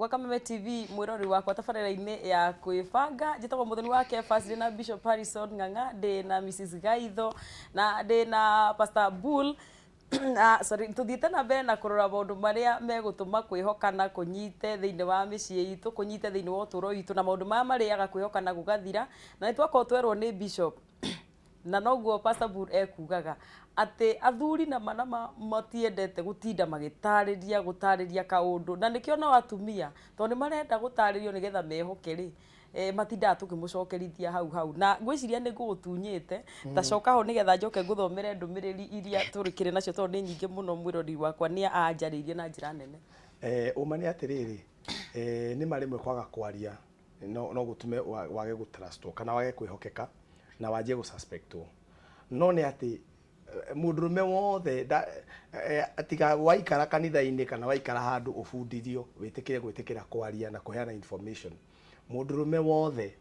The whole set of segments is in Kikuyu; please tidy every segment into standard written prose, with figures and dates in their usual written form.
Gwa Kameme TV mwĩroreri wakwa tabarĩra-inĩ ya kwĩbanga. Njĩtagwo Mũthoni wa Kefas, ndĩ na Bishop Harrison Ng'ang'a, ndĩ na Mrs Gaitho na ndĩ na Pastor Bull. Na sorry, tũthiĩte na mbere na kũrora maũndũ marĩa megũtũma kwĩhokana kũnyite thĩinĩ wa mĩciĩ itũ, kũnyite thĩinĩ wa ũtũũro witũ, na maũndũ marĩa marĩaga kwĩhokana gũgathira. Na nĩ twakorwo twerwo nĩ Bishop na noguo Pastor Bull ekugaga atĩ athuri nama nama matiendete gũtinda magĩtarĩria gũtarĩria kaũndũ, na nĩkĩo nao atumia tondũ nĩ marenda gũtarĩrio nĩgetha mehoke rĩ, matindaga tũkĩmũcokerithia hau hau. Na ngwĩciria nĩ ngũgũtunyĩte, ta coka ho nĩgetha njoke ngũthomere ndũmĩrĩri iria tũrĩkĩrĩ nacio tondũ nĩ nyingĩ mũno mwĩrori wakwa nĩ anjarĩirie na njĩra nene. Ũma nĩ atĩrĩrĩ, nĩma rĩmwe kwaga kwaria no gũtũme wage gũ trust wo kana wage kwĩhokeka na wanjie gũ suspect wo. No nĩ atĩ mũndũrũme wothe tiga waikara kanitha-inĩ kana waikara handũ ũbundithio wĩtĩkĩre gwĩtĩkĩra kwaria na kũheana information. Mũndũrũme wothe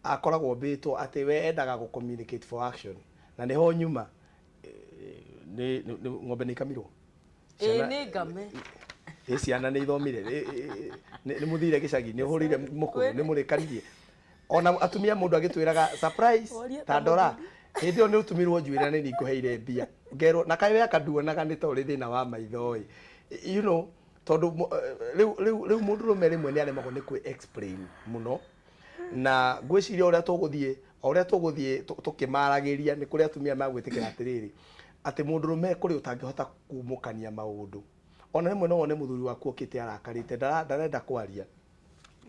akoragwo ombĩtwo atĩ we endaga gũ communicate for action na nĩho nyuma nĩ ng'ombe nĩ ikamirwo. Ĩĩ nĩ ngame. Ĩ ciana nĩ ithomire, nĩ mũthire gĩcagi, nĩ ũhũrire mũkũyũ, nĩ mũrĩkanirie. Ona atumia mũndũ agĩtwĩraga surprise ta ndora hĩndĩ ĩyo nĩ ũtumirwo njuĩrĩ na nĩ ngũheire mbia ngerwo na kaĩ we aka nduonaga nĩ ta ũrĩ thĩna wa maitho ĩ, you know, tondũ rĩu rĩu rĩu mũndũrũme rĩmwe nĩ aremagwo nĩ kwĩ explain mũno na ngwĩciria ũrĩa tũgũthiĩ o ũrĩa tũgũthiĩ tũkĩmaragĩria nĩ kũrĩ atumia magwĩtĩkĩra atĩrĩrĩ atĩ mũndũrũme kũrĩ ũtangĩhota kumũkania maũndũ. Ona rĩmwe no wone mũthuri waku okĩte arakarĩte ndarenda kwaria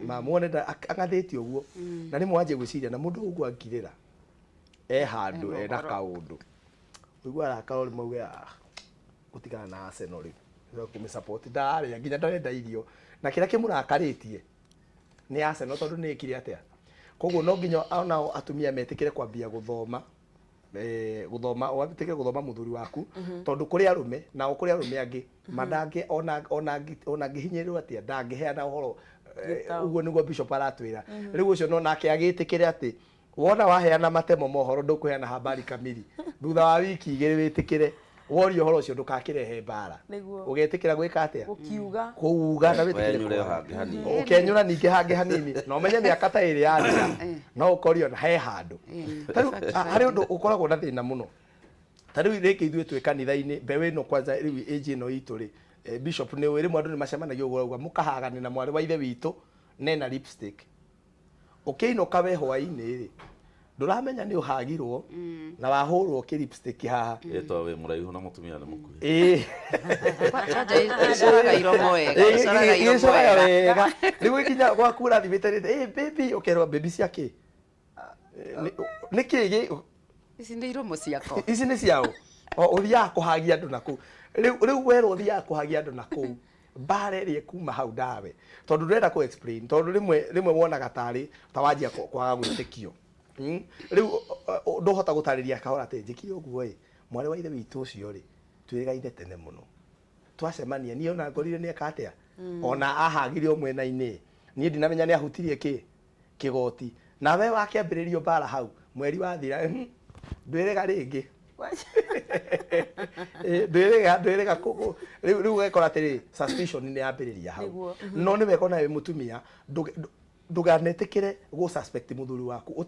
ma muone ang'athĩte ũguo na rĩmwe wanjie gwĩciria na mũndũ ũguo angirĩra e handũ ena kaũndũ ũigua arakara rĩmwe uge ah gũtigana na Arsenal rĩu kũmĩ support ndararĩa nginya ndarenda irio na kĩrĩa kĩmũrakarĩtie nĩ Arsenal tondũ nĩ ĩkire atĩa. Koguo no nginya onao atumia metĩkĩre kwambia gũthoma, gũthoma wĩtĩkĩre gũthoma mũthuri waku tondũ kũrĩ arũme nao kũrĩ arũme angĩ mandangĩ ona ona ona angĩhinyĩrĩrwo atĩa ndangĩheana ũhoro. Ũguo nĩguo Bishop aratwĩra. Rĩu ũcio no nake agĩtĩkĩre atĩ wona waheana matemo mohoro ndũkũheana habari kamili thutha wa wiki 2 wĩtĩkĩre woria ũhoro ũcio ndũgakĩrehe mbara. Ũgetĩkĩra gwĩka atĩa? Gũkiuga. Kũuga na wĩtĩkĩre. Wenyũre o hangĩ hanini. Ũkenyũra ningĩ hangĩ hanini na ũmenye mĩaka ta 2 yathira no ũkorio na he handũ. Ta rĩu harĩ ũndũ ũkoragwo na thĩna mũno. Ta rĩu rĩngĩ ithuĩ twĩ kanitha-inĩ mbeũ ĩno kwanza rĩu age ĩno itũ rĩ, Bishop nĩ ũĩ rĩmwe andũ nĩ macemanagia ũguo ũrauga mũkahagane na mwarĩ wa ithe witũ nena lipstick. Ũkĩinũka we hwainĩ rĩ, ndũramenya nĩ ũhagirwo na wahũrwo kĩ lipstick haha. Ĩ tondũ wĩ mũraihu na mũtumia nĩ mũkuhĩ. Ĩĩ. Kwanja ĩcoraga iromo wega, ĩcoraga iromo Ĩcoraga wega. wega. Rĩu nginya gwaku ũrathiĩ wĩterete, ĩ baby, ũkerwo baby cia kĩ? Nĩ kĩ gĩ? Ici nĩ iromo ciakwa. Ici nĩ ciaũ? O ũthiaga kũhagia andũ na kũu. Rĩu rĩu werwo ũthiaga kũhagia andũ na kũu, mbara ĩrĩa ĩkuma hau ndawe. Tondũ ndũrenda kũ explain, tondũ rĩmwe rĩmwe wonaga tarĩ ta wanjia kwaga gwĩtĩkio. Rĩu ndũhota gũtarĩria kahora atĩ njĩkire ũguo ĩ, mwarĩ wa ithe witũ ũcio rĩ, twĩrĩgaine tene mũno. Twacemania, niĩ ona ngorire nĩ eka atĩa? Ona ahagire o mwena-inĩ. Niĩ ndinamenya nĩ ahutirie kĩ? Kĩgoti. Nawe wakĩambĩrĩrio mbara hau, mweri wathira, ndwĩrĩga rĩngĩ. Ndwĩrĩga, ndwĩrĩga rĩu rĩu ũgekora atĩrĩrĩ, suspicion nĩ yambĩrĩria hau. No nĩ wega ona wĩ mũtumia, ndũkanetĩkĩre gũ suspect mũthuri waku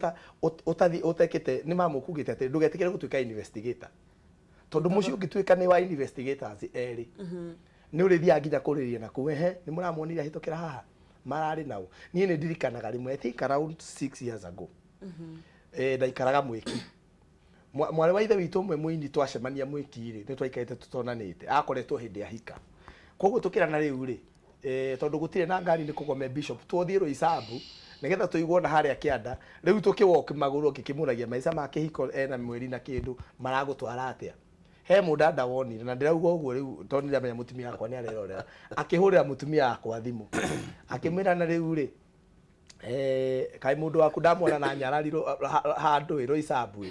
ũtathi ũtekĩte, nĩ mamũkugĩte atĩrĩ, ndũgetĩkĩre gũtuĩka investigator. Tondũ mũciĩ ũngĩtuĩka nĩ wa investigators erĩ, nĩ ũrĩthiaga nginya kũrĩria na kũu, ehe, nĩ mũramuonire ahĩtũkĩra haha? Mararĩ nao. Niĩ nĩ ndirikanaga rĩmwe, I think around 6 years ago, ndaikaraga Mwĩki. Mwarĩ wa ithe witũ ũmwe mũini twacemania Mwĩki rĩ, nĩ twaikarĩte tũtonanĩte, akoretwo hĩndĩ ahika. Koguo tũkĩrana rĩu rĩ, tondũ gũtirĩ na ngari nĩ kũgome Bishop, twothiĩ Roysambu nĩgetha tũigwo na harĩa kĩanda, rĩu tũkĩ walk magũrũ ngĩkĩmũragia maica ma kĩhiko ena mweri na kĩndũ maragũtwara atĩa. He mũndanda wonire na ndĩrauga ũguo rĩu tondũ nĩndĩramenya mũtumia wakwa nĩ arerorera, akĩhũrĩra mũtumia wakwa thimũ akĩmwĩra na rĩu rĩ, kaĩ mũndũ waku ndamwona na nyarari handũ ĩ Roysambu ĩ.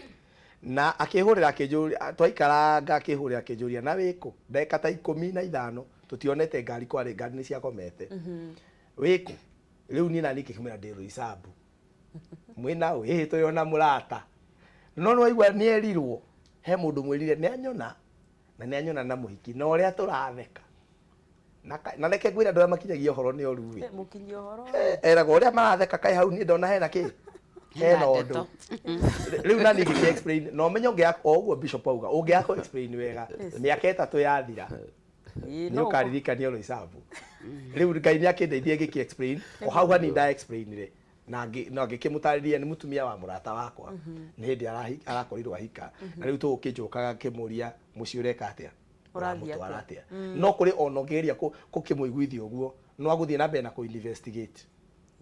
Na akĩhũrĩra akĩnjũria, twaikaranga akĩhũrĩra akĩnjũria na wĩkũ, ndagĩka ta 15 tũtionete ngari kwarĩ ngari nĩ ciagomete. Wĩkũ? Rĩu niĩ naniĩ ngĩkĩmwĩra ndĩ Roysambu. Mwĩna ũ? Ĩhĩ tũrĩ ona mũrata. No nĩ waigua nĩ erirwo, he mũndũ mwĩrire nĩ anyona na nĩ anyona na mũhiki na ũrĩa tũratheka. Na reke ngwĩre andũ arĩa makinyagia ũhoro nĩ oru ĩ. Mũkinyi ũhoro. Eragwo ũrĩa maratheka kaĩ hau niĩ ndona hena kĩ, hena ũndũ. Ndeto. Rĩu nani ngĩkĩ explain na ũmenye ũngĩaga o ũguo bishop auga, ũngĩaga kũ explain wega, mĩaka 3 yathira Ĩĩ, nĩ no ũkaririkania rũicabu. Rĩu Ngai nĩ akĩndeithia ngĩkĩ explain o hau hanini nda explainire na ngĩkĩmũtarĩria nĩ mũtumia wa mũrata wakwa, nĩ hĩndĩ arakorirwo ahika, na rĩu tũgũkĩnjũkaga ngĩmũria mũciĩ ũreka atĩa, Ũrathiĩ ũramũtwara atĩa. No kũrĩ ona ũngĩgeria kũkĩmũiguithia ũguo, no agũthiĩ na mbere na kũ investigate.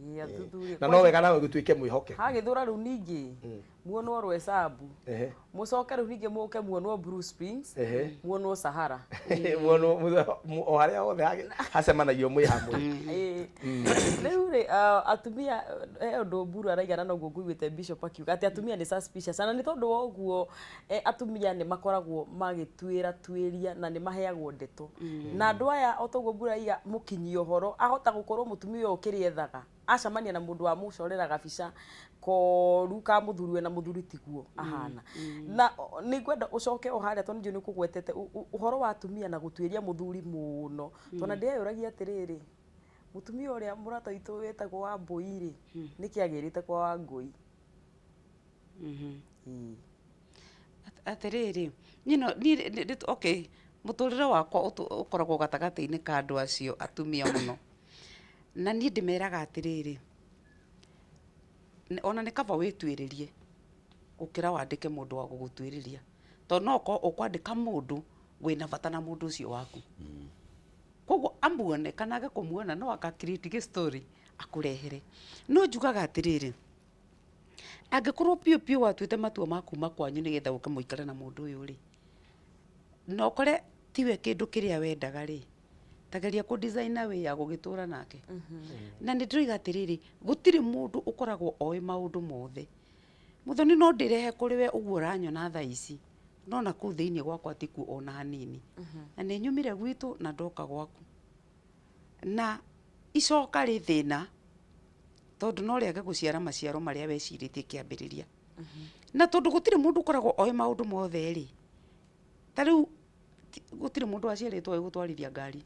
Ĩĩ, athuthurie. Na no wega nawe gũtuĩke mwĩhoke. Hagĩthũra rĩu ningĩ muonwo Rwesambu, mũcoke rĩu ningĩ mũke muonwo Blue Springs, muonwo Sahara. Muonwo o harĩa hothe hacemanagio mwĩ hamwe. Ĩĩ. Rĩu rĩ, atumia, he ũndũ Mburu araigana noguo nguiguĩte Bishop akiuga atĩ atumia nĩ suspicious, na nĩ tondũ wa ũguo atumia nĩ makoragwo magĩtuĩra tuĩria na nĩ maheagwo ndeto na andũ aya. O toguo Mburu araiga, mũkinyi ũhoro ahota gũkorwo mũtumia ũyũ kĩrĩa ethaga acemania na mũndũ wamũcorera gabica koru ka mũthuri we na mũthuri tiguo ahana. Na nĩ ngwenda ũcoke o harĩa tondũ nĩ ũkũgwetete ũhoro wa atumia na gũtuĩria mũthuri mũno, tondũ ndĩreyũragia atĩrĩrĩ, mũtumia ũrĩa mũrata witũ wĩtagwo Wambũi rĩ, nĩkĩ agĩrĩte kwa Wangũi? Ĩĩ. Atĩrĩrĩ, niĩ no niĩ okay, mũtũrĩre wakwa ũkoragwo gatagatĩ-inĩ ka andũ acio atumia mũno, na niĩ ndĩmeraga atĩrĩrĩ, ona nĩ kaba wĩtuĩrĩrie gũkĩra wandĩke mũndũ wa gũgũtuĩrĩria, tondũ no ũkorwo ũkwandĩka mũndũ wĩna bata na mũndũ ũcio waku, koguo amuone kana age kũmuona, no aka create gĩ story akũrehere. No njugaga atĩrĩrĩ, angĩkorwo biũ biũ watuĩte matua ma kuma kwanyu nĩgetha ũke mũikare na mũndũ ũyũ rĩ, na ũkore tiwe kĩndũ kĩrĩa wendaga rĩ, tageria kũ design a way ya gũgĩtũra nake. Na nĩ ndĩroiga atĩrĩrĩ, gũtirĩ mũndũ ũkoragwo oĩ maũndũ mothe. Mũthoni, no ndĩrehe kũrĩ we ũguo ũranyona thaa ici, no na kũu thĩinĩ gwakwa tikuo ona hanini, na nĩ nyumire gwitũ na ndoka gwaku, na icoka rĩ thĩna, tondũ no rĩage gũciara maciaro marĩa wecirĩtie kĩambĩrĩria. Na tondũ gũtirĩ mũndũ ũkoragwo oĩ maũndũ mothe rĩ, ta rĩu gũtirĩ mũndũ waciarĩtwo oĩ gũtwarithia ngari,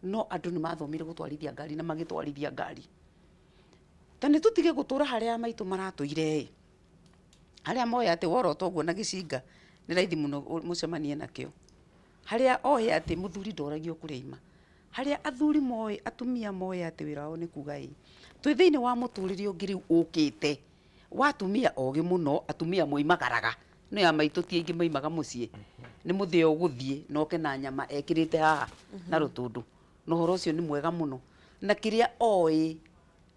no andũ nĩ mathomire gũtwarithia ngari na magĩtwarithia ngari. Ta nĩ tũtige gũtũra harĩa maitũ maratũire ĩ, harĩa moĩ atĩ worota ũguo na gĩcinga nĩ raithi mũno mũcemanie nakĩo, harĩa oĩ atĩ mũthuri ndoragio kũrĩa ima, harĩa athuri moĩ, atumia moĩ atĩ wĩra wao nĩ kuga ĩ. Twĩ thĩinĩ wa mũtũrĩre ũngĩ rĩu ũkĩte wa atumia ogĩ mũno, atumia moimagaraga. No ya maitũ ti aingĩ maimaga mũciĩ, nĩ mũthĩa ũgũthiĩ na oke na nyama ekĩrĩte haha na rũtũndũ, na ũhoro ũcio nĩ mwega mũno, na kĩrĩa oĩ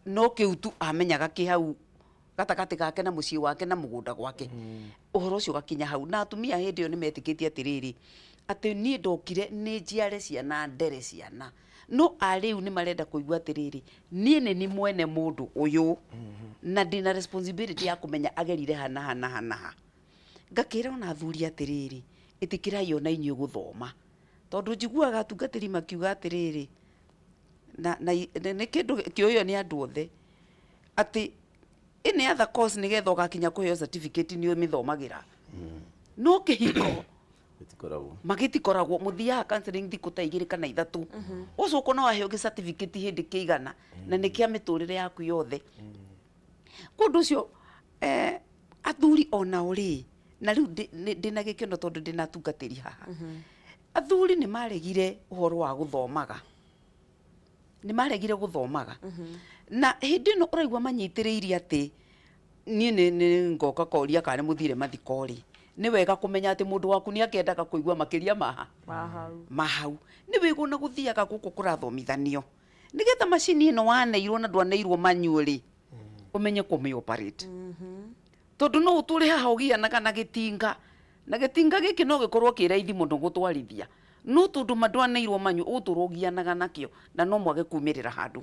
no kĩu tu amenyaga kĩ hau gatagatĩ gake na mũciĩ wake na mũgũnda gwake. Ũhoro ũcio ũgakinya hau, na atumia hĩndĩ ĩyo nĩ metĩkĩtie atĩrĩrĩ, atĩ niĩ ndokire nĩ njiare ciana, ndere ciana. No arĩu nĩ marenda kũigua atĩrĩrĩ, niĩ nĩ ni mwene mũndũ ũyũ na ndĩna responsibility ya kũmenya agerire ha na ha na ha na ha. Ngakĩra ona athuri atĩrĩrĩ, ĩtĩkĩrai ona inyuĩ gũthoma, tondũ njiguaga atungatĩri makiuga atĩrĩrĩ, na nĩ kĩndũ kĩũĩo nĩ andũ othe atĩ any other course nĩgetha ũgakinya kũheo certificate nĩ ũmĩthomagĩra, no kĩhiko Gĩtikoragwo. Magĩtikoragwo mũthiaga counseling thikũ ta 2 kana 3, ũcoka no waheo gĩ certificate hĩndĩ kĩigana na nĩ kĩa mĩtũrĩre yaku yothe. Kũndũ ũcio athuri onao rĩ, na rĩu ndĩna gĩkeno tondũ ndĩna atungatĩri haha. Athuri nĩ maregire ũhoro wa gũthomaga, nĩ maregire gũthomaga, na hĩndĩ ĩno ũraigua manyitĩrĩire atĩ niĩ nĩ ngoka koria kana nĩ mũthire mathiko rĩ, nĩ wega kũmenya atĩ mũndũ waku nĩ akĩendaga kũigua makĩria maha Mahau. Mahau nĩ wĩguo na gũthiaga gũkũ kũrathomithanio nĩgetha macini ĩno waneirwo na ndwaneirwo manual rĩ, ũmenye kũmĩ operate, tondũ no ũtũre haha ũgianaga na gĩtinga, na gĩtinga gĩkĩ no gĩkorwo kĩ raithi mũno gũtwarithia, no tondũ ma ndwaneirwo manual ũgũtũra ũgianaga nakĩo na no mwage kumĩrĩra handũ.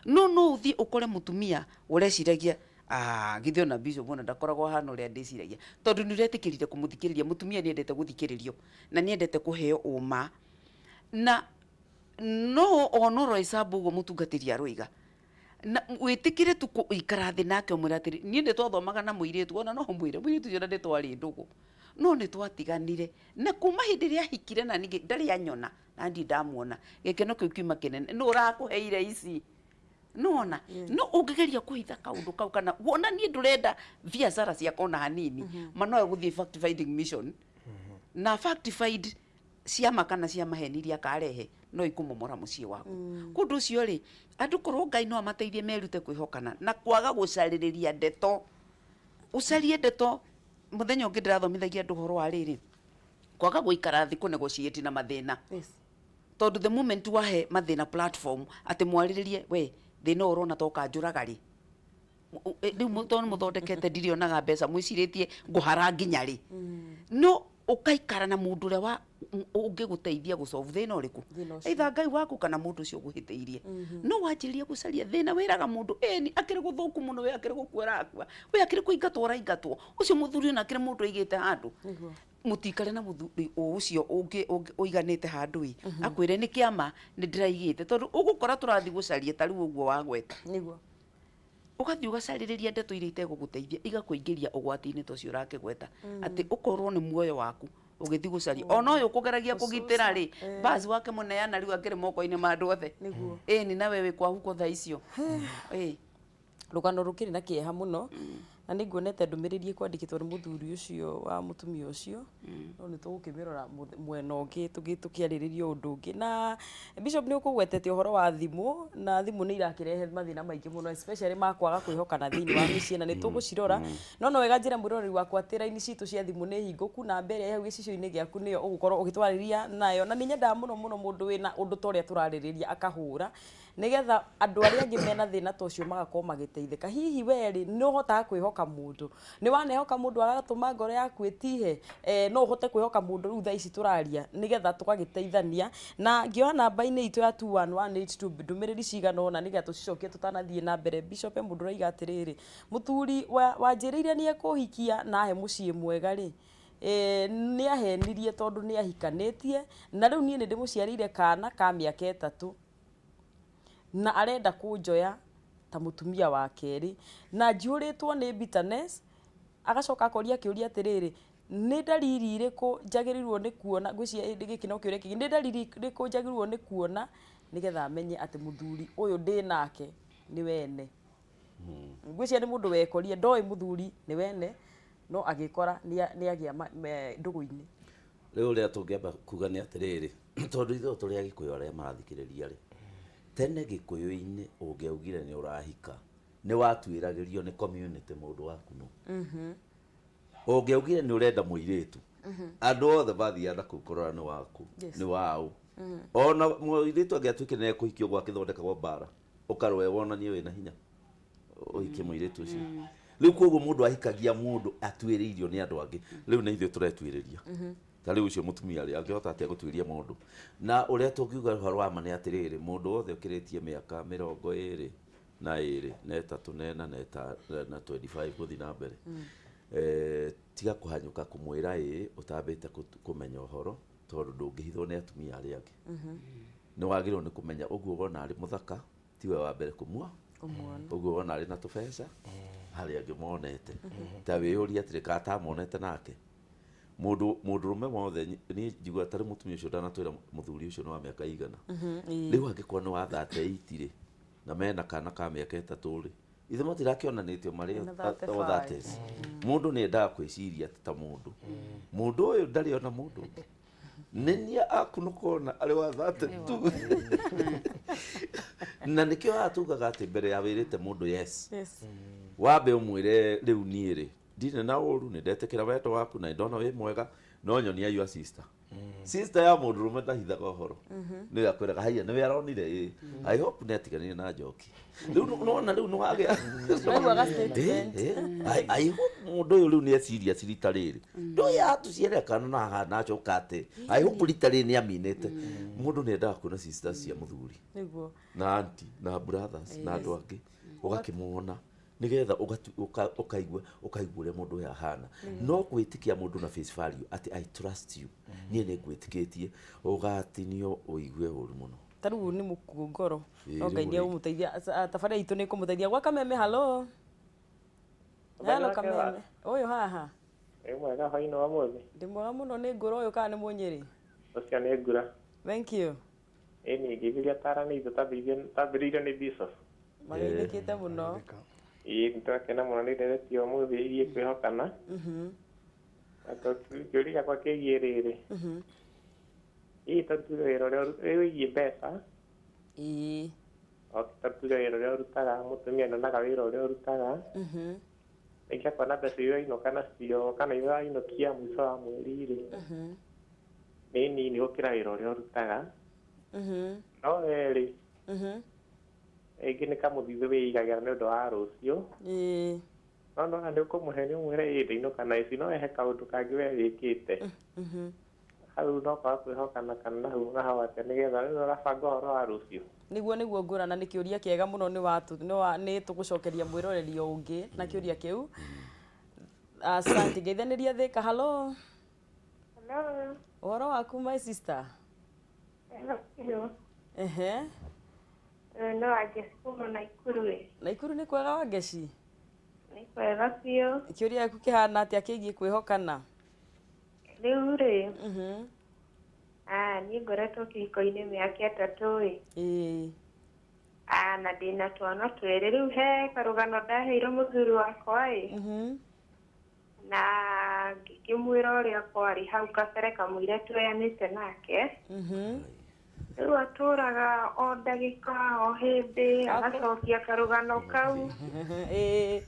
No ũthiĩ ũkore mũtumia ũreciragia, "Ah, githĩ ona bishop ona ndakoragwo ahana ũrĩa ndĩciragia," tondũ nĩ ũretĩkĩrire kũmũthikĩrĩria. Mũtumia nĩ endete gũthikĩrĩrio na nĩ endete kũheo ũma, na no ona ũrohesabu ũguo mũtungatĩri aroiga, na wĩtĩkĩre tu gũikara thĩ nake ũmwĩre atĩrĩ, niĩ nĩ twathomaga na mũirĩtu, ona no ũmwĩre mũirĩtu ũcio na nĩ twarĩ ndũgũ. No nĩ twatiganire na kuma hĩndĩ ĩrĩa ahikire na ningĩ ndarĩ anyona na ndirĩ ndamuona. Gĩkeno kĩu kiuma kĩnene. Nũ ũrakũheire ici? Nona no ũngĩgeria kũhitha kaũndũ kau kana wonanie ndũrenda biacara ciakwa ona hanini, ma no ĩgũthiĩ fact finding mission na fact find ciama kana cia maheni iria akarehe no ikũmomora mũciĩ waku. Kũndũ ũcio rĩ, andũ korwo Ngai no amateithie merute kwĩhokana na kwaga gũcarĩrĩria ndeto. Ũcarie ndeto. Mũthenya ũngĩ ndĩrathomithagia andũ ũhoro wa rĩrĩ, kwaga gũikara thĩ kũ negotiate na mathĩna. Tondũ the moment wahe mathĩna platform atĩ mwarĩrĩrie, we thĩna ũyũ ũrona ta ũkanjũraga rĩ, rĩu tondũ nĩ mũthondekete ndirionaga mbeca, mwĩcirĩtie ngũhara nginya rĩ? No ũkaikara na mũndũ ũrĩa wa ũngĩgũteithia gũsolve thĩna ũrĩkũ, Thĩna ũcio. Either Ngai waku kana mũndũ ũcio ũgũhĩtĩirie. No wanjĩrĩria gũcaria thĩna, wĩraga mũndũ ĩni akĩrĩ gũthũku mũno, we akĩrĩ gũkua arakua, we akĩrĩ kũingatwo ũraingatwo, ũcio mũthuri ona akĩrĩ mũndũ aigĩte handũ. Mũtikare na mũthuri ũcio ũngĩ ũiganĩte handũ ĩ, akwĩre nĩ kĩama nĩ ndĩraigĩte, tondũ ũgũkora tũrathiĩ gũcaria ta rĩu ũguo wagweta. Ũgathiĩ ũgacarĩrĩria ndeto iria itegũgũteithia, igakũingĩria ũgwati-inĩ ta ũcio ũrakĩgweta, atĩ ũkorwo nĩ muoyo waku ũgĩthiĩ gũcaria ona ũyũ ũkũgeragia kũgitĩra rĩ, basi wake mũneana rĩu akĩrĩ moko-inĩ ma andũ othe. Ĩni nawe wĩ kwa huko thaa icio. Ĩ. Rũgano rũkĩrĩ na kĩeha mũno, na nĩ nguonete ndũmĩrĩri ĩkwandĩkĩtwo nĩ mũthuri ũcio wa mũtumia ũcio, no nĩ tũgũkĩmĩrora mwena ũngĩ tũkĩarĩrĩria ũndũ ũngĩ. Na Bishop, nĩ ũkũgwetete ũhoro wa thimũ, na thimũ nĩ irakĩrehe mathĩna maingĩ mũno, especially ma kwaga kwĩhokana thĩinĩ wa mĩciĩ, na nĩ tũgũcirora. No wega njĩre mwĩroreri wakwa atĩ raini citũ cia thimũ nĩ hingũku, na mbere hau gĩcicio-inĩ gĩaku nĩyo ũgũkorwo ũgĩtwarĩria nayo. Na nĩ nyendaga mũno mũno mũndũ wĩna ũndũ ta ũrĩa tũrarĩrĩria akahũra, nĩgetha andũ arĩa angĩ mena thĩna ta ũcio magakorwo magĩteithĩka. Hihi we rĩ, nĩ ũhotaga kwĩhoka mũndũ? Nĩ wanehoka mũndũ agatũma ngoro yaku ĩtihe? No ũhote kwĩhoka mũndũ rĩu thaa ici tũraria, nĩgetha tũgagĩteithania? Na ngĩoya namba-inĩ itũ ya 21182 ndũmĩrĩri cigana ũna, nĩgetha tũcicokie tũtanathiĩ na mbere. Bishop, he mũndũ ũraiga atĩrĩrĩ, mũthuri wanjĩrĩire nĩ ekũhikia na ahe mũciĩ mwega rĩ, nĩ ahenirie, tondũ nĩ ahikanĩtie na rĩu niĩ nĩ ndĩmũciarĩire kana ka mĩaka 3, na arenda kũnjoya ta mũtumia wa kerĩ, na njihũrĩtwo nĩ bitterness. Agacoka akoria kĩũria atĩrĩrĩ, nĩ ndariri irĩkũ njagĩrĩirwo nĩ kuona? Ngwĩciria gĩkĩ no kĩũria kĩngĩ. Nĩ ndariri irĩkũ njagĩrĩirwo nĩ kuona nĩgetha menye atĩ mũthuri ũyũ ndĩ nake nĩ wene? Ngwĩciria nĩ mũndũ wekorire ndoĩ mũthuri nĩ wene, no agĩkora nĩ agĩa ndũgũ-inĩ. Rĩu ũrĩa tũngĩamba kuga nĩ atĩrĩrĩ, tondũ ithuĩ tũrĩ Agĩkũyũ, arĩa marathikĩrĩria rĩ, tene Gĩkũyũ-inĩ ũngĩaugire nĩ ũrahika, nĩ watuĩragĩrio nĩ community mũndũ waku no ũngĩaugire nĩ ũrenda mũirĩtu, andũ othe mathiaga na kũu kũrora nĩ waku, nĩ waũ. Ona mũirĩtu angĩatuĩkire nĩ ekũhikio, gwakĩthondekagwo mbara, ũkarũe wonanie wĩna hinya ũhikie mũirĩtu ũcio. Rĩu koguo mũndũ ahikagia mũndũ atuĩrĩirio nĩ andũ angĩ. Rĩu nĩ ithuĩ tũretuĩrĩria. Ta rĩu ũcio mũtumia rĩ, angĩhota atĩa gũtuĩria mũndũ? Na ũrĩa tũngiuga ũhoro wa ma nĩ atĩrĩrĩ, mũndũ wothe ũkĩrĩtie mĩaka 22 na 3 na 4 na 25 gũthiĩ na mbere, tiga kũhanyũka kũmwĩra ĩĩ ũtambĩte kũmenya ũhoro, tondũ ndũngĩhithwo nĩ atumia arĩa angĩ. Nĩ wagĩrĩirwo nĩ kũmenya ũguo wona arĩ mũthaka tiwe wa mbere kũmua. Kũmuona. Ũguo wona arĩ na tũbeca harĩ angĩ monete. Ta wĩyũrie atĩrĩ, kana atamonete nake mũndũ mũndũrũme wothe. Niĩ njigua tarĩ mũtumia ũcio ndanatwĩra mũthuri ũcio nĩ wa mĩaka igana. Rĩu angĩkorwo nĩ wa 38 rĩ, na mena kana ka mĩaka 3 rĩ, ithe matirakĩonanĩtio marĩ Na o 35. 30s. Mũndũ nĩ endaga kwĩciria ta mũndũ ũyũ ndarĩ ona mũndũ ũngĩ nĩ niĩ akunũkona arĩ wa 32, na nĩkĩo haha tugaga atĩ mbere ya wĩrĩte mũndũ yes, wambe ũmwĩre, rĩu niĩ rĩ, ndirĩ na ũru, nĩ ndetĩkĩra wendo waku na nĩ ndona wĩ mwega, no nyonia your sister. Sister ya mũndũrũme ndahithaga ũhoro, nĩwe akwĩraga haiya nĩwe aronire. Ĩ, I hope nĩ atiganire na njoki rĩu. Nona rĩu nĩ wagĩa Waiguaga statement. I hope mũndũ ũyũ rĩu nĩ eciria rita rĩrĩ ndũyũ atuciere kana na haha na acoka atĩ I hope rita rĩrĩ nĩ aminĩte. Mũndũ nĩ endaga kuona sisters cia mũthuri na auntie na brothers na andũ angĩ, ũgakĩmuona nigetha ũkaigua ũrĩa mũndũ ũyũ ahana. No gwĩtĩkia mũndũ na face value atĩ "I trust you", niĩ nĩ ngwĩtĩkĩtie, ũgatinio ũigue ũru mũno. Ta rĩu nĩ mũkuo ngoro. Ĩĩ, No Ngai rĩu nĩ rĩ. egũmũteithia. Tabarĩra itũ nĩ ĩkũmũteithia. Gwa Kameme, halo, halo Kameme, ũyũ haha. Wĩ mwega hwainĩ wa mũthĩ. Ndĩ mwega mũno nĩ ngũra ũyũ kana nĩ mũnyĩrĩ? Ũcio nĩ ngura. Thank you. Ĩni ngĩgeria tarana itũ tambĩrĩirio nĩ Bishop. Mageithĩkĩte mũno. Ĩĩ nĩtwakena mũno nĩ ndereti ya ũmũthĩ ĩgiĩ kwĩhokana. Na kĩũria gĩakwa kĩgiĩ rĩrĩ. Hihi ta tuge wĩra ũrĩa wĩgiĩ mbeca. Ĩĩ. Okay, ta tuge wĩra ũrĩa ũrutaga, mũtumia ndonaga wĩra ũrĩa ũrutaga. Rĩngĩ akona mbeca iria ũrainũka nacio kana iria ũrainũkia mũico wa mweri rĩ, nĩ nini gũkĩra wĩra ũrĩa ũrutaga. No we rĩ, rĩngĩ nĩ kamũthithũ wĩigagĩra nĩ ũndũ wa rũciũ. Ĩĩ. No nona nĩ ũkũmũhe nĩ ũmwĩre ĩĩ ndainũka na ici, no he kaũndũ kangĩ we wĩkĩte. Hau no kwaga kwĩhokana kana hau na hau atĩa nĩgetha rĩu ũrabanga ũhoro wa rũciũ. Nĩguo nĩguo ngũrana nĩ kĩũria kĩega mũno nĩ watu nĩ tũgũcokeria mwĩroreri o ũngĩ na kĩũria kĩu. Asante ngeithanĩria Thĩka. Hello. Hello. Ũhoro waku my sister? Hello. Ehe. No Wangeci kuma Naikuru ĩ. Naikuru nĩ kwega Wangeci? Nĩ kwega biũ. Kĩũria gĩaku kĩhana atĩa kĩgiĩ kwĩhokana? Rĩu rĩ, niĩ ngoretwo kĩhiko-inĩ mĩaka 3 ĩ. Ĩĩ. Na ndĩna twana 2. Rĩu he karũgano ndaheirwo mũthuri wakwa ĩ. Na ngĩkĩmwĩra ũrĩa kwarĩ hau kabere kamũira tuoyanĩte nake. Rĩu atũraga o ndagĩka o hĩndĩ agacokia karũgano kau. Ĩĩ.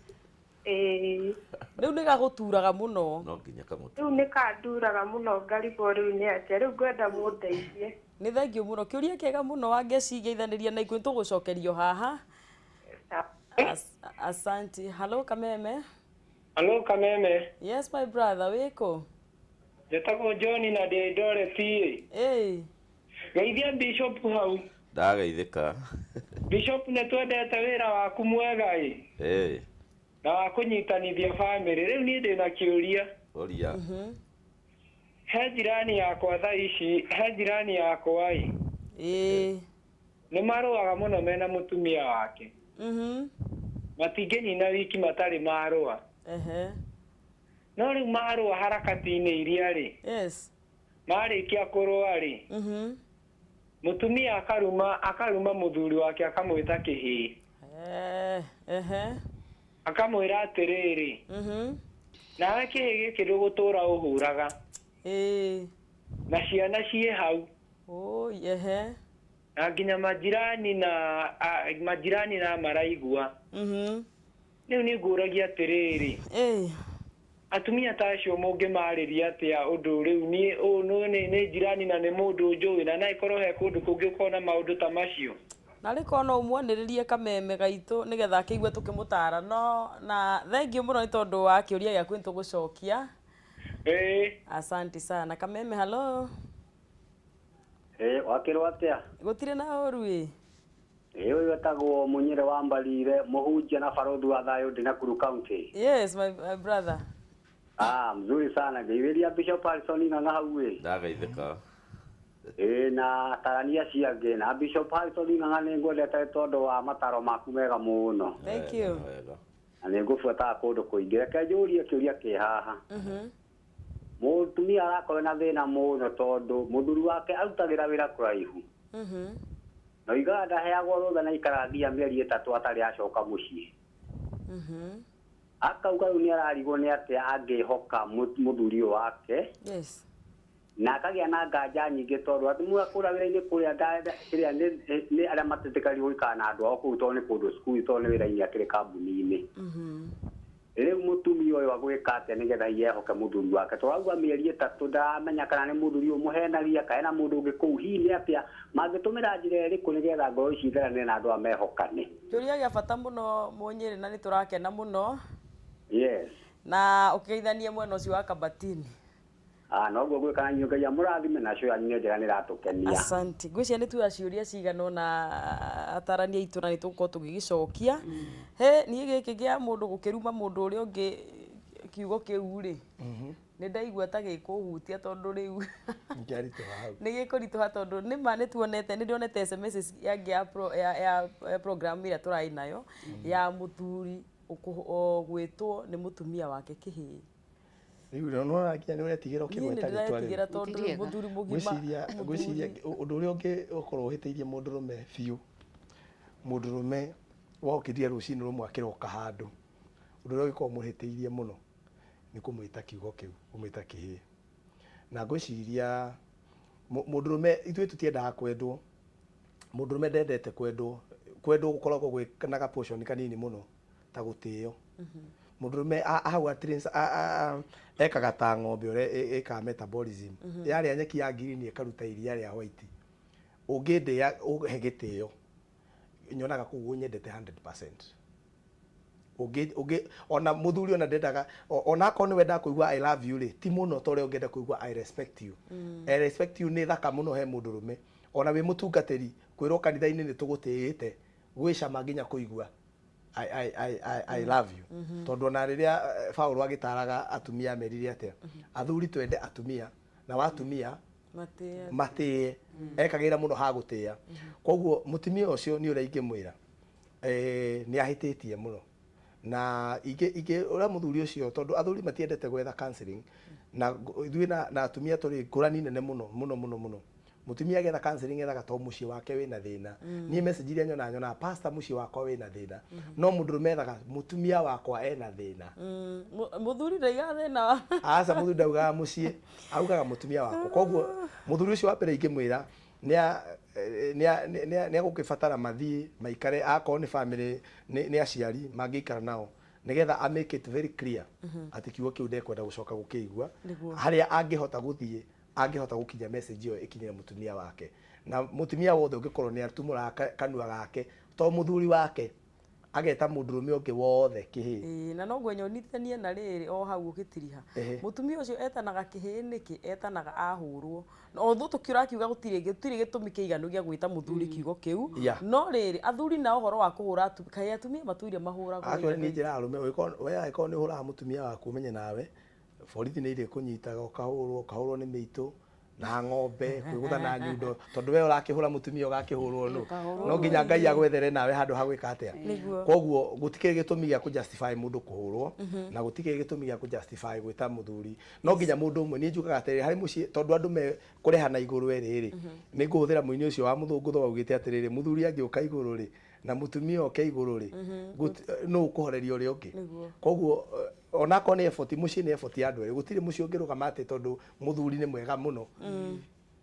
Ĩĩ. Rĩu nĩ gagũturaga mũno. No nginya kamũtu. Rĩu nĩ kanduraga mũno ngarigwo rĩu nĩ atĩa. Rĩu ngwenda mũndeithie. Nĩ thengiũ mũno. Kĩũria kĩega mũno Wangeci ngeithanĩria na ikuũ nĩtũgũcokerio haha. Asante. Hello Kameme. Hello Kameme. Yes my brother, wĩkũ? Njĩtagwo John na ndĩ Eldoret ĩ. Ĩĩ. Geithia Bishop hau. Ndageithĩka. Bishop nĩ twendete wĩra waku mwega ĩ. Ĩĩ. Na wa kũnyitanithia bamĩrĩ. Rĩu niĩ ndĩna kĩũria. Ũria. He jirani yakwa thaa ici, he jirani yakwa ĩ. Ĩĩ. Nĩ marũaga mũno mena mũtumia wake. Matingĩnina wiki matarĩ marũa. Ehe. No rĩu marũa harakati-inĩ iria rĩ. Yes. Marĩkia kũrũa rĩ. Mũtumia akaruma mũthuri wake akamwĩta kĩhĩĩ. Ehe. Akamwĩra atĩrĩrĩ. Nawe kĩhĩĩ gĩkĩ ndũgũtũra ũhũraga. Ĩĩ. Na ciana ciĩ hau. Oi, ehe. Na nginya majirani na maraigua. Rĩu nĩ ngũragia atĩrĩrĩ. Ĩĩ. Atumia ta acio mũngĩmarĩria atĩa ũndũ rĩu niĩ ũũ nĩ jirani na nĩ mũndũ njũĩ na no ĩkorwo he kũndũ kũngĩ ũkona maũndũ ta macio. Na rĩ no ũmwanĩrĩrie Kameme gaitũ nĩgetha akĩigue tũkĩmũtara no na thengiũ mũno nĩ tondũ wa kĩũria gĩaku nĩ tũgũcokia. Ĩĩ. Asante sana Kameme. Hello. Ĩĩ, wakĩrwo atĩa? Gũtirĩ na ũru ĩ. Ĩĩ, ũyũ etagwo Mũnyĩrĩ wa Mbarire, mũhunjia na barũthi wa thayũ ndĩ Nakuru County. Yes my brother. Mzuri sana. Ngeithĩria Bishop Harrison Ng'ang'a hau ĩ. Ndageithĩka. Ĩĩ, na atarania acio angĩ. Na Bishop Harrison Ng'ang'a nĩ ngwendete tondũ wa mataro maku mega mũno. Thank you. Na nĩ ngũbuataga kũndũ kũingĩ. Reke njũrie kĩũria kĩ haha. Mũtumia arakorwo na thĩna mũno tondũ mũthuri wake arutagĩra wĩra kũraihu. Na oigaga ndaheagwo rũtha na aikaraga nginya mĩeri 3 atarĩ acoka mũciĩ. Akauga rĩu nĩ ararigwo nĩ atĩa angĩhoka mũthuri ũyũ wake. Yes. Na akagĩa na nganja nyingĩ tondũ atumia kũrĩa wĩra-inĩ kũrĩa kĩrĩa nĩ arĩa matetĩkagĩrwo gũikara na andũ ao kũu tondũ nĩ kũndũ cukuru tondũ nĩ wĩra-inĩ akĩrĩ kambuni-inĩ. Rĩu mũtumia ũyũ agwĩka atĩa nĩgetha yehoke mũthuri wake tondũ auga mĩeri 3 ndaramenya kana nĩ mũthuri ũyũ mũhenagia kana hena mũndũ ũngĩ kũu hihi nĩ atĩa mangĩtũmĩra njĩra ĩrĩkũ nĩgetha ngoro ici itherane na andũ aya mehokane. Kĩũria gĩa bata mũno Mũnyĩrĩ na nĩ tũrakena mũno. Yes. Na ũkĩgeithanie mwena ũcio wa Kabatini. Noguo gwĩka na inyuĩ Ngai amũrathime na cio yanyu nĩ njega nĩ ĩratũkenia. Asante. Ngwĩciria nĩ tuoya ciũria cigana ũna atarani aitũ na nĩ tũgũkorwo tũgĩgĩcokia. He niĩ gĩkĩ kĩa mũndũ gũkĩruma mũndũ ũrĩa ũngĩ kiugo kĩu rĩ, nĩ ndaigua ta gĩkũhutia tondũ rĩu nĩ gĩkũritũha tondũ nĩma nĩ tuonete nĩ ndionete SMS yangĩ ya program ĩrĩa tũrarĩ nayo ya mũthuri gwĩtwo nĩ mũtumia wake kĩhĩĩ. Rĩu nĩwona nginya nĩ ũretigĩra Niĩ nĩ ũkĩgweta rĩtwa rĩu. ndĩretigĩra tondũ Ti rĩega. mũthuri mũgima Ngwĩciria ngwĩciria mũthuri. ũndũ ũrĩa ũngĩ ũkorwo ũhĩtĩirie mũndũrũme biũ, mũndũrũme wokĩrire rũcinĩ rũmwe akĩroka handũ, ũndũ ũrĩa ũngĩkorwo ũmũhĩtĩirie mũno nĩ kũmwĩta kiugo kĩu, kũmwĩta kĩhĩĩ. Na ngwĩciria mũndũrũme, ithuĩ tũtiendaga kwendwo, mũndũrũme ndendete kwendwo, kwendwo gũkoragwo gwĩ na ga portion kanini mũno ta gũtĩo. Mũndũrũme hau ekaga ta ng'ombe ũrĩa ĩkaga metabolism. Yarĩa nyeki ya green ĩkaruta iria rĩa white. Ũngĩndĩa ũhe gĩtĩo, nyonaga kũu ũnyendete 100%. Ũngĩ ũngĩ ona mũthuri ona ndendaga ona akorwo nĩ wendaga kũigua "I love you" rĩ, ti mũno ta ũrĩa ũngĩenda kũigua "I respect you". "I respect you" nĩ thaka mũno he mũndũrũme. Ona wĩ mũtungatĩri, kwĩrwo kanitha-inĩ nĩ tũgũtĩĩte, gwĩ cama nginya kũigua "I love you". Tondũ ona rĩrĩa Paũlũ agĩtaraga atumia amerire atĩa? Athuri twende atumia, na atumia matĩe. Matĩe. Ekagĩra mũno ha gũtĩĩa. Koguo mũtumia ũcio nĩ ũrĩa ingĩmwĩra, nĩ ahĩtĩtie mũno. Na ingĩ ingĩ ũrĩa mũthuri ũcio, tondũ athuri matiendete gwetha counseling, na ithuĩ na atumia tũrĩ ngũrani nene mũno mũno mũno mũno. Mũtumia agetha counseling ethaga to mũciĩ wake wĩna thĩna. Niĩ message iria nyonaga, nyonaga, "Pastor, mũciĩ wakwa wĩna thĩna." No mũndũrũme ethaga, "Mũtumia wakwa ena thĩna." Mũthuri ndaigaga thĩna wa Aca, mũthuri ndaugaga mũciĩ, augaga mũtumia wakwa. Koguo mũthuri ũcio wa mbere ingĩmwĩra nĩ agũkĩbatara mathiĩ maikare, akorwo nĩ family, nĩ aciari mangĩikara nao, nĩgetha a make it very clear atĩ kiugo kĩu ndekwenda gũcoka gũkĩigua. Harĩa angĩhota gũthiĩ, angĩhota gũkinya message ĩyo ĩkinyĩre mũtumia wake, na mũtumia wothe ũngĩkorwo nĩ atumũraga kanua gake to mũthuri wake, ageta mũndũrũme ũngĩ wothe kĩhĩĩ. Ĩĩ, na no ngwenyonithanie na rĩrĩ o hau ũgĩtiriha. Mũtumia ũcio etanaga kĩhĩĩ nĩkĩ? Etanaga ahũrwo although tũkiũra akiuga gũtirĩ gĩtũmi kĩiganu gĩa gwĩta mũthuri kiugo kĩu. No rĩrĩ, athuri na ũhoro wa kũhũra kaĩ atumia matũire mahũragwo? Actually niĩ njĩraga arũme, ũngĩkorwo we angĩkorwo nĩ ũhũraga mũtumia waku, ũmenye nawe borithi nĩ irĩkũnyitaga, ũkahũrwo, ũkahũrwo nĩ mĩitũ na ng'ombe, kwĩgũtha na nyundo, tondũ we ũrakĩhũra mũtumia, ũgakĩhũrwo nũ? No nginya Ngai agwethere nawe handũ ha gwĩka atĩa. Koguo gũtikĩrĩ gĩtũmi gĩa kũ-justify mũndũ kũhũrwo, na gũtikĩrĩ gĩtũmi gĩa kũ-justify gwĩta mũthuri. No nginya mũndũ ũmwe, niĩ njugaga atĩrĩrĩ, harĩ mũciĩ, tondũ andũ me kũreha na igũrũ erĩ rĩ, nĩ ngũhũthĩra mũini ũcio wa mũthũngũtho waugĩte atĩrĩrĩ, mũthuri angĩũka igũrũ rĩ na mũtumia oke igũrũ rĩ, nũ ũkũhoreria ũrĩa ũngĩ? Koguo onakorwo nĩ effort, mũciĩ nĩ effort ya andũ erĩ. Gũtirĩ mũciĩ ũngĩrũgama atĩ tondũ mũthuri nĩ mwega mũno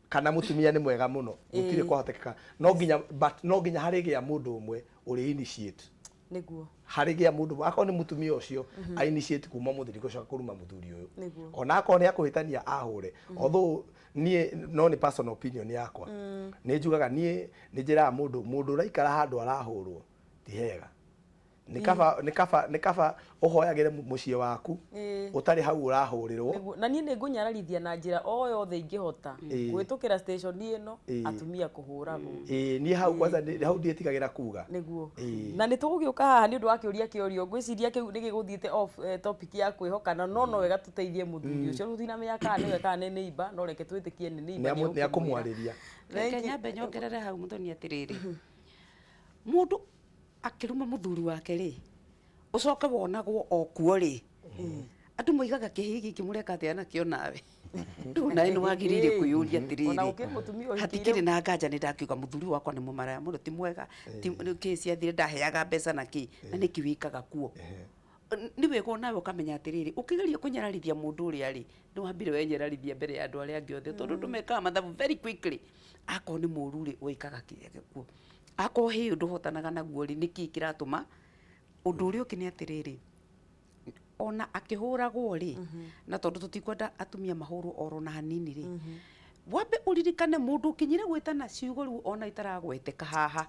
kana mũtumia nĩ mwega mũno, gũtirĩ kwahotekeka. No nginya, but no nginya harĩgĩa mũndũ ũmwe ũrĩ initiate. Harĩgĩa mũndũ, akorwo nĩ mũtumia ũcio, a initiate kuma mũthuri gũcoka kũruma mũthuri ũyũ. Ona akorwo nĩ akũhĩtania ahũre, although niĩ no nĩ personal opinion yakwa, nĩ njugaga, niĩ nĩ njĩraga mũndũ, mũndũ ũraikara handũ arahũrwo ti hega. Nĩ kaba ũhoyagĩre mũciĩ waku ũtarĩ hau ũrahũrĩrwo. Na niĩ nĩ ngũnyararithia na njĩra o yothe ingĩhota kũhĩtũkĩra station ĩno atumia kũhũragwo. Ĩĩ, niĩ hau kwanza hau ndiĩtigagĩra kuga. Na nĩ tũgũgĩũka haha nĩ ũndũ wa kĩũria kĩorio, ngwĩciria kĩu nĩ gĩgũthiĩte off topic ya kwĩhokana, no wega tũteithie mũthuri ũcio. Rĩu tũtinamenya kana nĩwe kana nĩ neighbor, no reke twĩtĩkie nĩ neighbor. Nĩ akũmwarĩria. Thank Reke you. nyambe nyongerere hau, Mũthoni, atĩrĩrĩ, mũndũ akĩruma mũthuri wake rĩ, ũcoke wonagwo o kuo rĩ, andũ moigaga, "Kĩhĩĩ gĩkĩ mũreka atĩa nakĩo?" Nawe rĩu nawe nĩ wagĩrĩire kwĩyũria Ona atĩrĩrĩ, gũkĩrĩ mũtumia ũhikĩire hatikĩrĩ na nganja nĩ ndakiuga mũthuri wakwa nĩ mũmaraya mũno, ti mwega, kĩ ciathire ndaheaga mbeca na kĩ na nĩkĩ wĩkaga kuo. Nĩ wega onawe ũkamenya atĩrĩrĩ, ũkĩgeria kũnyararithia mũndũ ũrĩa rĩ, nĩ wambire wenyararithia mbere ya andũ arĩa angĩ othe, tondũ andũ mekaga mathabu very quickly. Akorwo nĩ mũru rĩ, wĩkaga kĩrĩa kuo, akorwo hĩ ndũhotanaga naguo rĩ, nĩkĩ kĩratũma ũndũ ũrĩa ũngĩ nĩ atĩrĩrĩ, ona akĩhũragwo rĩ, na tondũ tũtikwenda atumia mahũrwo oro na hanini rĩ, wambe ũririkane mũndũ ũkinyire gwĩtana ciugo rĩu ona itaragweteka haha,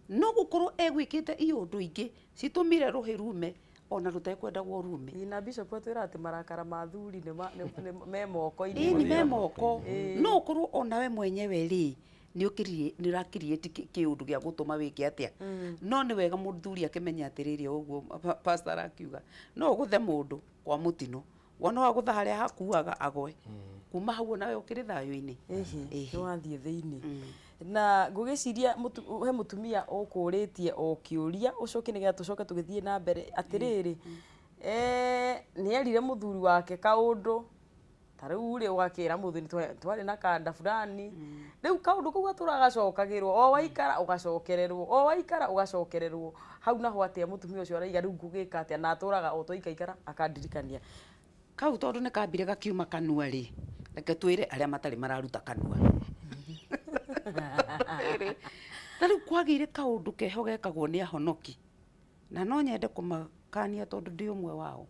no gũkorwo egwĩkĩte iũndũ ingĩ citũmire rũhĩ rume ona rũtekwendagwo rume. Ĩĩ, na bishop atwĩra atĩ marakara ma athuri nĩ me moko-inĩ. Ĩĩ, nĩ me moko. No ũkorwo onawe mwenyewe rĩ, nĩ ũkĩrie nĩ ũrakiriĩti kĩũndũ gĩa gũtũma wĩke atĩa. No nĩ wega mũthuri akĩmenya atĩrĩrĩ, o ũguo pastor arakiuga, no ũgũthe mũndũ kwa mũtino, wona wagũtha harĩa hakuaga agwe, kuma hau onawe ũkĩrĩ thayũ-inĩ. Nĩ wathiĩ thĩinĩ na ngũgĩciria he mũtumia ũkũrĩtie o kĩũria, ũcoke nĩgetha tũcoke tũgĩthiĩ na mbere atĩrĩrĩ. Nĩ erire mũthuri wake kaũndũ ta rĩu rĩ ũgakĩra mũthuri twarĩ na kanda fulani rĩu kaũndũ kau gatũra gacokagĩrwo o waikara ũgacokererwo o waikara ũgacokererwo hau naho atĩa mũtumia ũcio araiga rĩu ngũgĩka atĩa na atũraga o twaikaikara akandirikania. Kau tondũ nĩ kambire gakiuma kanua rĩ, reke twĩre arĩa matarĩ mararuta kanua. Ta rĩu kwagĩire kaũndũ keho gekagwo nĩ ahonoki, na no nyende kũmakania tondũ ndĩ ũmwe wao.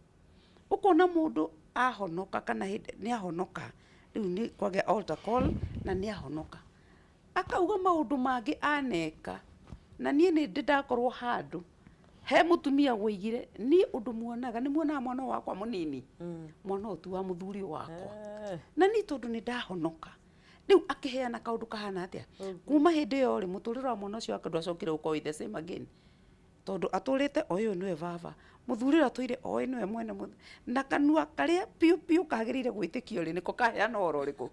Ũkona mũndũ ahonoka kana hĩndĩ nĩ ahonoka, rĩu nĩ kwagĩa altar call na nĩ ahonoka. Akauga maũndũ mangĩ aneka, na niĩ nĩ ndĩ ndakorwo handũ he mũtumia woigire niĩ ũndũ muonaga nĩ muonaga mwana ũyũ wakwa mũnini, mwana ũyũ ti wa mũthuri ũyũ wakwa, na niĩ tondũ nĩ ndahonoka. Rĩu akĩheana kaũndũ kahana atĩa, kuma hĩndĩ ĩyo rĩ, mũtũrĩre wa mwana ũcio wake ndwacokire gũkorwo wĩ the same again, tondũ atũrĩte oĩ ũyũ nĩwe baba, mũthuri ũrĩa atũire oĩ nĩwe mwene na kanua karĩa piũ piũ kagĩrĩire gwĩtĩkio rĩ, nĩko kaheana ũhoro ũrĩkũ?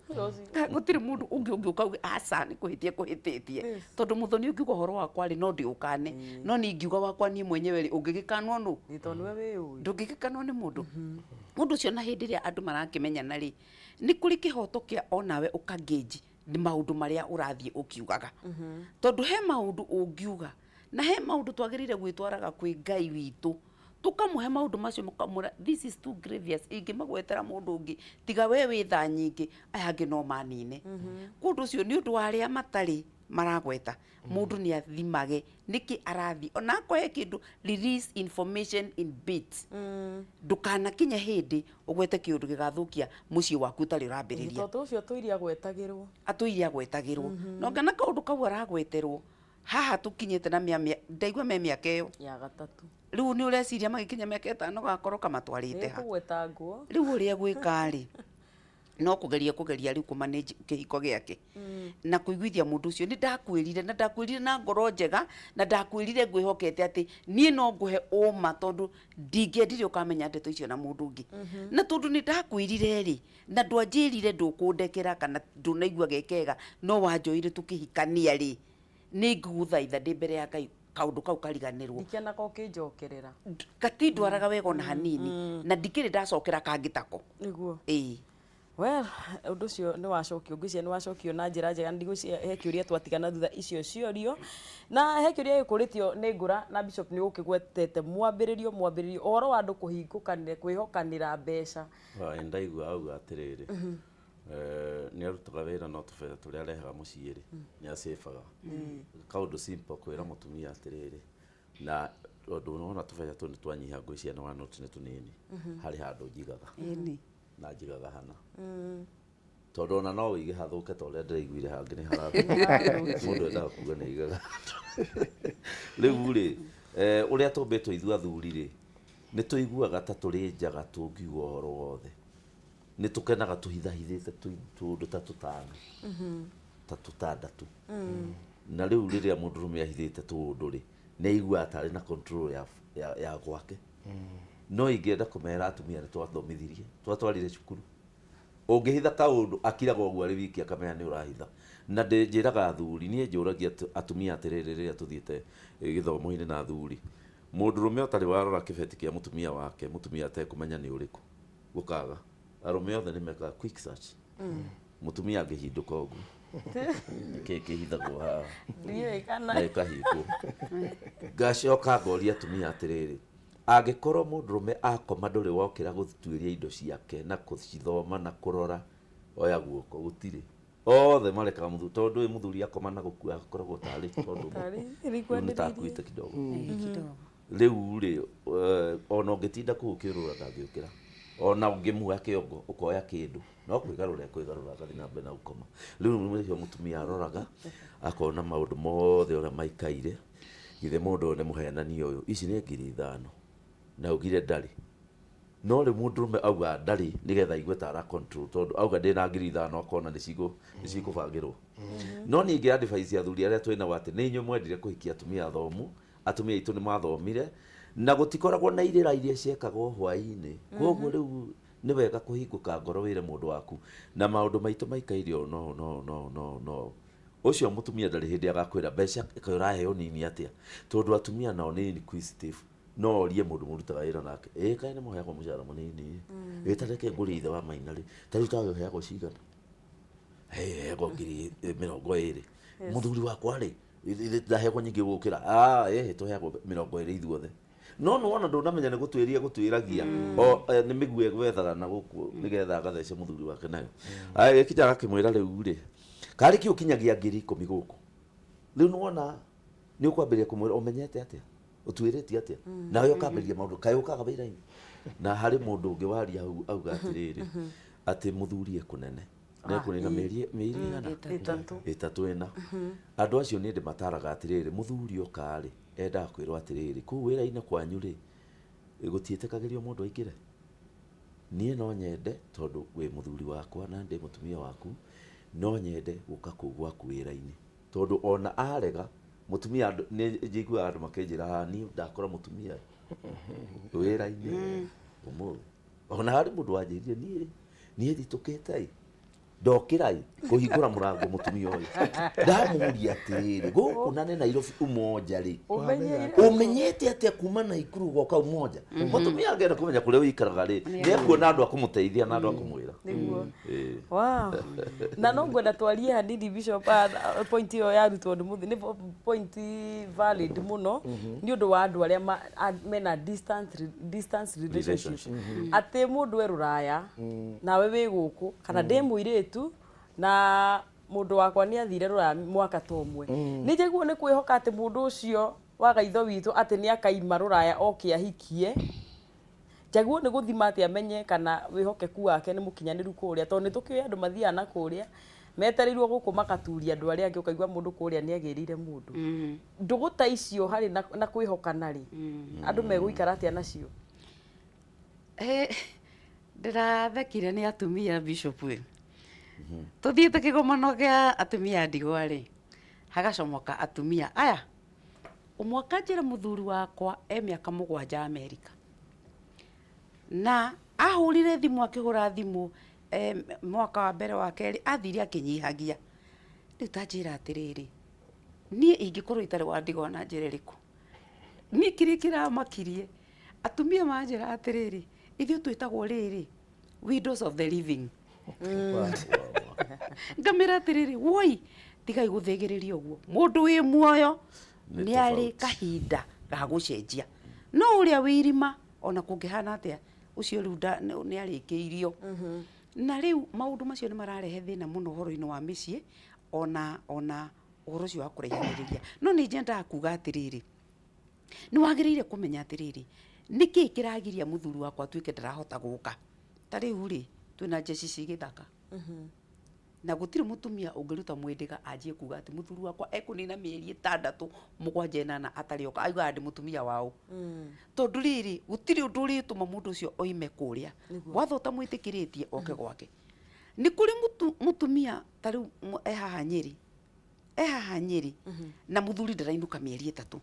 Gũtirĩ mũndũ ũngĩ ũngĩũka uge aca nĩ kũhĩtia kũhĩtĩtie, tondũ mũthoni ũngiuga ũhoro wakwa rĩ, no ndĩũkane, no niĩ ingiuga wakwa niĩ mwenyewe rĩ, ũngĩgĩkanwo nũ? Nĩ tondũ nĩwe wĩyũĩ. Ndũngĩgĩkanwo nĩ mũndũ. Mũndũ ũcio na hĩndĩ ĩrĩa andũ marakĩmenyana rĩ, nĩ kũrĩ kĩhoto kĩa onawe ũkangĩnji nĩ maũndũ marĩa ũrathiĩ ũkiugaga, tondũ he maũndũ ũngiuga na he maũndũ twagĩrĩire gwĩtwaraga kwĩ Ngai witũ, tũkamũhe maũndũ macio, mũkamwĩra this is too grievous, ingĩmagwetera mũndũ ũngĩ tiga we wĩ tha nyingĩ, aya angĩ no manine. Kũndũ ũcio nĩ ũndũ wa arĩa matarĩ maragweta, mũndũ nĩ athimage nĩkĩ arathiĩ, ona akorwo he kĩndũ, release information in bits, ndũkanakinye hĩndĩ ũgwete kĩũndũ gĩgathũkia mũciĩ waku ũtarĩ ũrambĩrĩria. Tondũ ũcio atũire agwetagĩrwo. Atũire agwetagĩrwo, na ũngĩona kaũndũ kau aragweterwo haha tũkinyĩte na mĩa ndaigua me mĩaka ĩyo ya gatatũ. Rĩu nĩ ũreciria magĩkinya mĩaka 5 gakorwo kamatwarĩte ha? Kũgweta nguo. Rĩu ũrĩa gwĩka rĩ, no kũgeria kũgeria rĩu kũmanage kĩhiko gĩake na kũiguithia mũndũ ũcio nĩ ndakwĩrire, na ndakwĩrire na ngoro njega, na ndakwĩrire ngwĩhokete atĩ niĩ no ngũhe ũma, tondũ ndingĩendire ũkamenya ndeto icio na mũndũ ũngĩ, na tondũ nĩ ndakwĩrire rĩ, na ndwanjĩrire ndũkũndekera kana ndũnaigua ge kega, no wanjoire tũkĩhikania rĩ, nĩ ngũgũthaitha ndĩ mbere ya Ngai kaũndũ kau kariganĩrwo. Ndikenaga ũkĩnjokerera. Gatindwaraga wega ona hanini, na ndikĩrĩ ndacokera kangĩ tako. Nĩguo. Ĩĩ. Well, ũndũ ũcio nĩ wacokio, ngwĩciria nĩ wacokio na njĩra njega. Ndigwĩciria he kĩũria twatigana thutha icio ciorio, na he kĩũria gĩkũrĩtio nĩ ngũra na Bishop nĩ ũkĩgwetete mwambĩrĩrio ũhoro wa andũ kũhingũkanĩra kwĩhokanĩra mbeca. Ndaigua auga atĩrĩrĩ, nĩ arutaga wĩra no tũbeca tũrĩa arehaga mũciĩ rĩ, nĩ acĩbaga. Kaũndũ simple kwĩra mũtumia atĩrĩrĩ, na tondũ nĩwona tũbeca tũu nĩ twanyiha, ngwĩciria nĩ wa noti nĩ tũnini, harĩ handũ njigaga. Na njigaga hana, tondũ ona no wĩige hathũke ta ũrĩa ndĩraiguire hangĩ nĩ harathũka, mũndũ endaga kuga nĩ aigaga rĩu rĩ, ũrĩa tũmbĩtwo ithuĩ athuri rĩ, nĩ tũiguaga ta tũrĩ njaga tũngiuga ũhoro wothe, nĩ tũkenaga tũhithahithĩte tũũndũ ta tũtano ta tũtandatũ, na rĩu rĩrĩa mũndũrũme ahithĩte tũũndũ rĩ, nĩ aiguaga tarĩ na control ya gwake. No ingĩenda kũmera atumia nĩ twathomithirie, twatwarire cukuru, ũngĩhitha kaũndũ akiraga ũguo arĩ wiki akamenya nĩ ũrahitha. Na njĩraga athuri, niĩ njũragia atumia atĩrĩrĩ, rĩrĩa tũthiĩte gĩthomo-inĩ na athuri, mũndũrũme ũtarĩ warora kĩbeti kĩa mũtumia wake, mũtumia atekũmenya nĩ ũrĩkũ, gũkaga arũme othe nĩ mekaga quick search. Mũtumia angĩhindũka ũguo, nĩkĩ kĩhithagwo haha? Ndiũĩ kana na ĩkahingwo. Ngacoka ngoria atumia atĩrĩrĩ, angĩkorwo mũndũrũme akoma ndũrĩ wokĩra gũtuĩria indo ciake na gũcithoma na kũrora, oya guoko, gũtirĩ othe marekaga mũthuri, tondũ ũyũ mũthuri akoma na gũkua akoragwo tarĩ tondũ Tarĩ rĩu nĩ takuĩte kidogo. Rĩu rĩ, ona ũngĩtinda kũu ũkĩũrũra ndangĩũkĩra, ona ũngĩmuoya kĩongo ũkoya kĩndũ no kwĩgarũra kwĩgarũra agathiĩ na mbere na gũkoma. Rĩu nĩcio mũtumia aroraga akona maũndũ mothe ũrĩa maikaire, githĩ mũndũ ũyũ nĩ mũhenania ũyũ, ici nĩ 5,000 na ugire ndarĩ, no rĩu mũndũrũme auga ndarĩ nĩgetha aigue ta ara control, tondũ auga ndĩna 5,000 akona nĩ cigũbangĩrwo. No niĩ ingĩ advise athuri arĩa twĩnao atĩ nĩ inyuĩ mwendire kũhikia atumia athomu, atumia aitũ nĩ mathomire na gũtikoragwo na irĩra iria ciekagwo hwaĩ-inĩ, koguo rĩu nĩ wega kũhingũka ngoro wĩre mũndũ waku na maũndũ maitũ maikaire ũũ no no no no no ũcio mũtumia ndarĩ hĩndĩ agakwĩra mbeca kaĩ ũraheo nini atĩa, tondũ atumia nao nĩ inquisitive. No orie mũndũ mũrutaga wĩra nake, ĩ kaĩ nĩ mũheagwo mũcara mũnini? Ĩ ta reke ngũrie ithe wa Maina rĩ, ta rĩu tawe ũheagwo cigana? Heagwo 20,000. Mũthuri wakwa rĩ, ndaheagwo nyingĩ gũkĩra. Ah, ĩhĩ, tũheagwo 20 ithuothe. No nĩ wona ndũnamenya nĩ gũtuĩria gũtuĩragia o nĩ mĩguĩ egwethaga na gũkũ nĩgetha agathece mũthuri wake nayo. Aya gĩkinya agakĩmwĩra rĩu rĩ, karĩ kĩ ũkinyagia 10,000 gũkũ? Rĩu nĩ wona nĩ ũkwambĩrĩria kũmwĩra ũmenyete atĩa, ũtuĩrĩtie atĩa, nawe ũkambĩrĩria maũndũ kaĩ ũkaga wĩra-inĩ. Na harĩ mũndũ ũngĩ waria hau auga atĩrĩrĩ, atĩ mũthuri e kũnene nekũnina mĩeri ĩgana? 3. 3 ĩna. Andũ acio nĩ ndĩmataraga atĩrĩrĩ, mũthuri oka rĩ, endaga kwĩrwo atĩrĩrĩ, kũu wĩra-inĩ kwanyu rĩ, gũtiĩtĩkagĩrio mũndũ aingĩre. Niĩ no nyende, tondũ wĩ mũthuri wakwa na ndĩ mũtumia waku, no nyende gũka kũu gwaku wĩra-inĩ. Tondũ ona arega, mũtumia nĩ njiguaga andũ makĩnjĩra, haha niĩ ndakora mũtumia wĩra-inĩ ũmũthĩ. Ona harĩ mũndũ wanjĩrire, niĩ thitũkĩte ĩ, ndokĩra ĩ, kũhingũra mũrango mũtumia ũyũ. Ndamũria atĩrĩrĩ, gũkũ na nĩ Nairobi Umoja rĩ, ũmenyete atĩa kuma Naikuru goka Umoja? Mũtumia angĩenda kũmenya kũrĩa ũikaraga rĩ, nĩ ekuona andũ a kũmũteithia na andũ a kũmwĩra. Nĩguo. Wow. Na no ngwenda twarie hanini Bishop, point ĩyo yarutwo nĩ mũthĩ nĩ point valid mũno nĩ ũndũ wa andũ arĩa mena distance relationship. Atĩ mũndũ e rũraya nawe wĩ gũkũ, kana ndĩ mũirĩtu na mũndũ wakwa nĩ athire rũraya mwaka ta ũmwe. Nĩ njiguo nĩ kwĩhoka atĩ mũndũ ũcio wa gaitho witũ atĩ nĩ akaima rũraya oke ahikie. Njaguo nĩ gũthima atĩ amenye kana wĩhokeku wake nĩ mũkinyanĩru kũrĩa, tondũ nĩ tũkĩũĩ andũ mathiaga na kũrĩa metereirwo gũkũ makaturia andũ arĩa angĩ, ũkaigua mũndũ kũrĩa nĩ agĩrĩire mũndũ. Ndũgũ ta icio harĩ na kwĩhokana rĩ, andũ megũikara atĩa nacio? Ndĩrathekire nĩ atumia Bishop ĩ. Tũthiĩte kĩgomano kĩa atumia a ndigwa rĩ, hagacomoka atumia aya. Ũmwe akanjĩra mũthuri wakwa e mĩaka 7 Amerika. Na ahũrire thimũ, akĩhũra thimũ mwaka wa mbere wa kerĩ, athire akĩnyihagia. Rĩu ta njĩra atĩrĩrĩ, niĩ ingĩkorwo itarĩ wa ndigwa na njĩra ĩrĩkũ? Niĩ kĩrĩa kĩramakirie, atumia manjĩra atĩrĩrĩ, ithuĩ twĩtagwo rĩrĩ, widows of the living. Ngamĩra atĩrĩrĩ, woi, tigai gũthĩgĩrĩria ũguo. Mũndũ wĩ muoyo nĩ arĩ kahinda ga gũcenjia. No ũrĩa wĩ irima ona kũngĩhana atĩa, ũcio rĩu nĩ arĩkĩirio. Na rĩu maũndũ macio nĩ mararehe thĩna mũno ũhoro-inĩ wa mĩciĩ, ona ũhoro ũcio wa kũraihanĩrĩria. No nĩ nyendaga kuga atĩrĩrĩ, nĩ wagĩrĩire kũmenya atĩrĩrĩ, nĩkĩĩ kĩragiria mũthuri wakwa atuĩke ndarahota gũka? Ta rĩu rĩ, twĩna njeci ci gĩthaka. Na gũtirĩ mũtumia ũngĩruta mwĩndĩga anjie kuga atĩ mũthuri wakwa ekũnina mĩeri 6 7 8 atarĩ oka, augaga ndĩ mũtumia wao. Tondũ rĩrĩ, gũtirĩ ũndũ ũrĩtũma mũndũ ũcio oime kũrĩa. Watho ũtamwĩtĩkĩrĩtie oke gwake. Nĩ kũrĩ mũtumia ta rĩu e haha Nyĩrĩ. E haha Nyĩrĩ, na mũthuri ndarainũka mĩeri 3.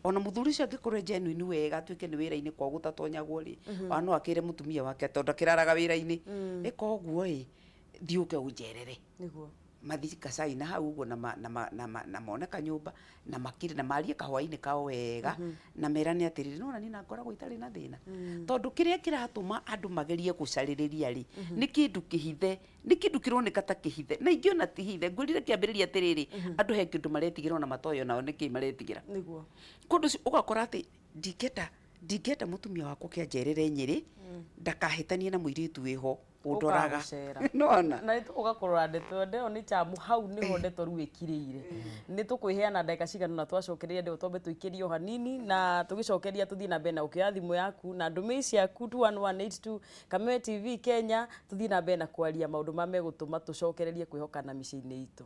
Ona mũthuri ũcio angĩkorwo e genuine wega, atuĩke nĩ wĩra-inĩ kwao gũtatonyagwo rĩ, ona no akĩre mũtumia wake tondũ akĩraraga wĩra-inĩ. Ĩka ũguo ĩ, thiĩ ũke ũnjerere. Mathiĩ kacai na hau ũguo na mone kanyũmba, na makire, na marie kahwainĩ kao wega, na merane atĩrĩrĩ, nĩwona niĩ na ngoragwo itarĩ na thĩna. Tondũ kĩrĩa kĩratũma andũ magerie gũcarĩrĩria rĩ, nĩ kĩndũ kĩhithe, nĩ kĩndũ kĩroneka ta kĩhithe, na ingĩ ona ti hithe. Ngwĩrire kĩambĩrĩria atĩrĩrĩ, andũ he kĩndũ maretigĩra ona matoĩ onao nĩkĩ maretigĩra. Kũndũ ũcio ũgakora atĩ ndingĩenda mũtumia wakwa ũke anjerere Nyĩrĩ, ndakahĩtanie na mũirĩtu wĩho ũndoraga. Nĩwona? Na nĩ tũgũka kũrora ndeto ĩyo, ndeto ĩyo nĩ tamu, hau nĩho ndeto rĩu ĩkirĩire. Nĩ tũkwĩheana ndagĩka cigana ũna twacokereria ndeto twambe tũikĩrie o hanini, na tũgĩcokeria tũthiĩ na mbere na gũkĩoya thimũ yaku na ndũmĩrĩri ciaku 21182 Kameme TV Kenya, tũthiĩ na mbere na kwaria maũndũ marĩa megũtũma tũcokererie kwĩhokana mĩciĩ-inĩ itũ.